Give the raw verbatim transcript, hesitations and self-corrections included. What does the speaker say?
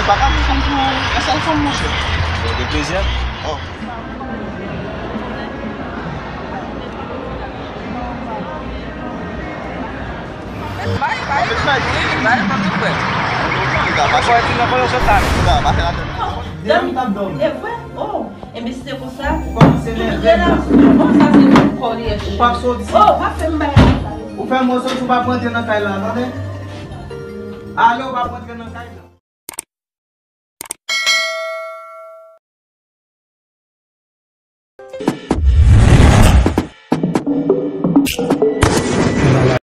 Pa ka desann pou yon sèl fanm, monchè. Bon, de dezyèm. Oh. Bay, bay, bay, bay, bay, bay, bay. Li ka pase. Fò di nan kòlè sòt la. Li ka pase la tèt. Dòmi. E vre? Oh. Ebyen, si se konsa, tout relasyon, bon, sa se nan kò li ye, cheri. Ou p ap soti. Oh, pa fè m bagay sa. Ou fè m soti, ou p ap rantre nan kay la, tande? Ale, ou p ap rantre nan kay la.